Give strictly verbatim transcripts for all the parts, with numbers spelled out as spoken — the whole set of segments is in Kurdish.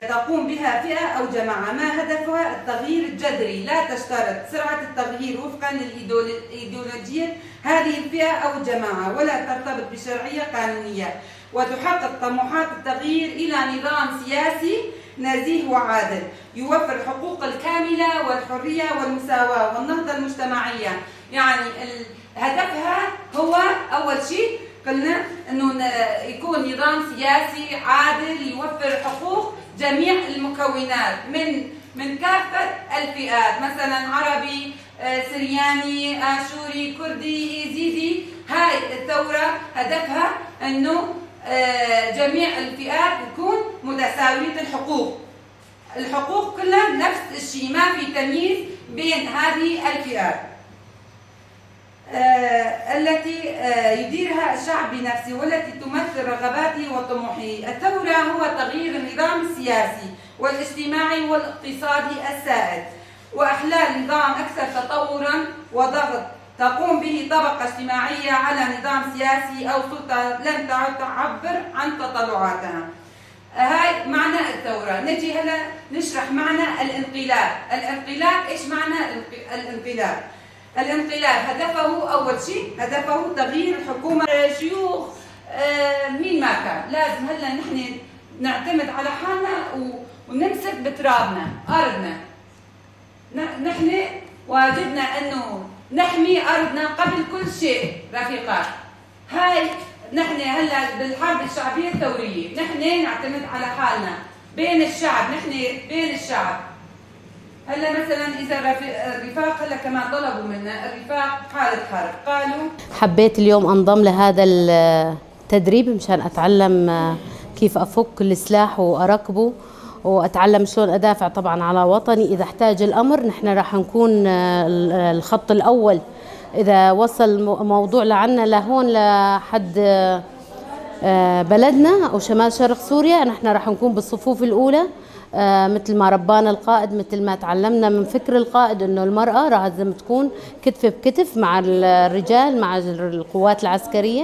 تقوم بها فئة أو جماعة ما هدفها التغيير الجذري، لا تشترط سرعة التغيير وفقا للإيديولوجية هذه الفئة أو الجماعة، ولا ترتبط بشرعية قانونية، وتحقق طموحات التغيير إلى نظام سياسي نزيه وعادل يوفر الحقوق الكاملة والحرية والمساواة والنهضة المجتمعية. يعني ال- هدفها هو أول شيء قلنا إنه ن- يكون نظام سياسي عادل يوفر حقوق جميع المكونات من من كافة الفئات، مثلا عربي، آه، سرياني، آشوري، كردي، إيزيدي. هاي الثورة هدفها إنه، آه، جميع الفئات تكون متساوية الحقوق. الحقوق كلها نفس الشيء، ما في تمييز بين هذه الفئات. آه، التي، آه، يديرها الشعب بنفسه والتي تمثل رغباته وطموحه. الثورة هو تغيير النظام السياسي والاجتماعي والاقتصادي السائد، وإحلال نظام أكثر تطورا وضغط تقوم به طبقة اجتماعية على نظام سياسي أو سلطة لم تعد تعبر عن تطلعاتها. هاي معنى الثورة. نجي هلا نشرح معنى الانقلاب. الانقلاب، إيش معنى الانق- الانقلاب؟ الانقلاب هدفه أول شيء، هدفه تغيير الحكومة. شيوخ، آه، مين ما كان، لازم هلا نحن نعتمد على حالنا و- ونمسك بترابنا، أرضنا. ن- نحن واجبنا إنه نحمي أرضنا قبل كل شيء، رفيقات. هاي نحن هلا بالحرب الشعبية الثورية، نحن نعتمد على حالنا بين الشعب، نحن بين الشعب. هلا مثلا إذا الرفي- الرفاق هلا كمان طلبوا منا، الرفاق حالة حرب، قالوا حبيت اليوم أنضم لهذا التدريب مشان أتعلم، آه، كيف أفك السلاح وأركبه، وأتعلم شلون أدافع طبعًا على وطني. إذا احتاج الأمر، نحن راح نكون، آه، ال-، الخط الأول. إذا وصل مو-، موضوع لعنا لهون، لحد، آه، آه، بلدنا وشمال شرق سوريا، نحن راح نكون بالصفوف الأولى. آه، مثل ما ربانا القائد، مثل ما تعلمنا من فكر القائد إنه المرأة لازم تكون كتف بكتف مع ال-، الرجال، مع ال-، القوات العسكرية،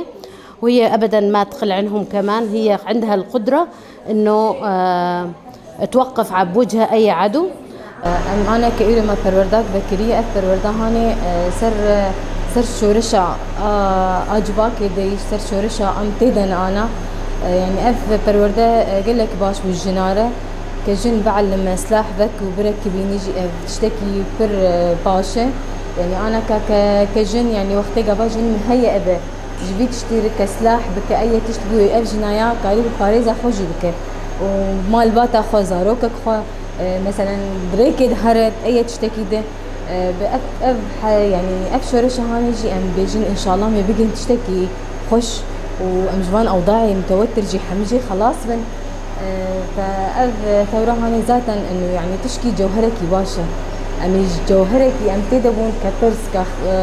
وهي أبدًا ما تقل عنهم كمان، هي عندها القدرة إنه، آه، توقف ع-، بوجهها أي عدو. Em ana ke îro me perwerdak vekiriye, ev perwerda hanê, e, ser, e, ser şoreşa, a, a civakê de yî, ser şoreşa em tê de ne ana. E, yanî ev perwerde, e, gelek baş bû jina re. Ke jin bielime, silah vek û birekibînî jî ev tiştekî pir, e, baş e. Yanî ana ka ke, ke jin, yanî wextê gava jin heye ebe. Ji vî tiştî re ke silah bike, ey yê tişt bûye, ev jinaya karî bi parêza xwe jî bike. Û malbata xwe, zarokek xwe, e, meselen, bi rêkê dihere, ey yê tiştekî de, e, bi ev, ev he-, yanî ev şoreşa hanê jî em bêjin, înşallah, em ê bigin tiştekî xweş û em ji van ewdayê mitewetir jî hemî jî xelas bin. E, fe ev, e, thewra hanê zaten eno, yanî tişkî cewherekî baş e. Em ê ji cewherekî em tê de bûn ke tirs, ke, e,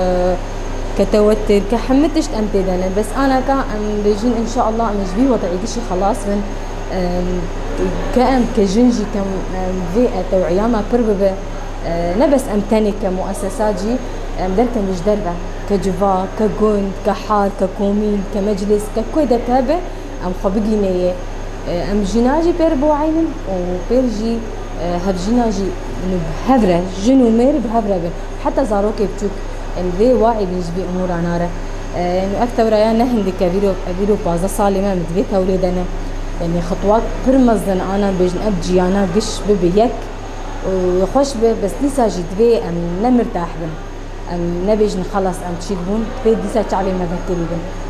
ke tewetir, ke hemî tişt em tê de ne. Bes anaka em bêjin, înşallah, em ê ji vî wed'î gişî xelas bin. Em, ke em, ke jin jî, ke, em, vê, e, tew'iya me pir bibe. E, ne bes em tenê, ke muessesa jî, em derkevin ji derve. Ke civak, ke gund, ke har, ke komîn, ke meclis, ke ku de ke be, em xwe bigîne yê. E, em jina jî pêr biwayînin û pêr jî, e, hevjîna jî, bi hev re, jin û mêr bi hev re bin. Heta zarokê biçûk, em vê wayî bin ji vî umûra nare. E, yanî ev tewra ya ne hindik e, vîro, vîro pazdeh salê me, em di vê tewrê de ne. Yanî xitwat pir mezin, ana bêjin ev ciyana giş bibe yek û xweş be, bes dîsa jî divê em ne mirtah bin. Em nebêjin xelas em çîk bûn, divê dîsa çavê me vekirî bin.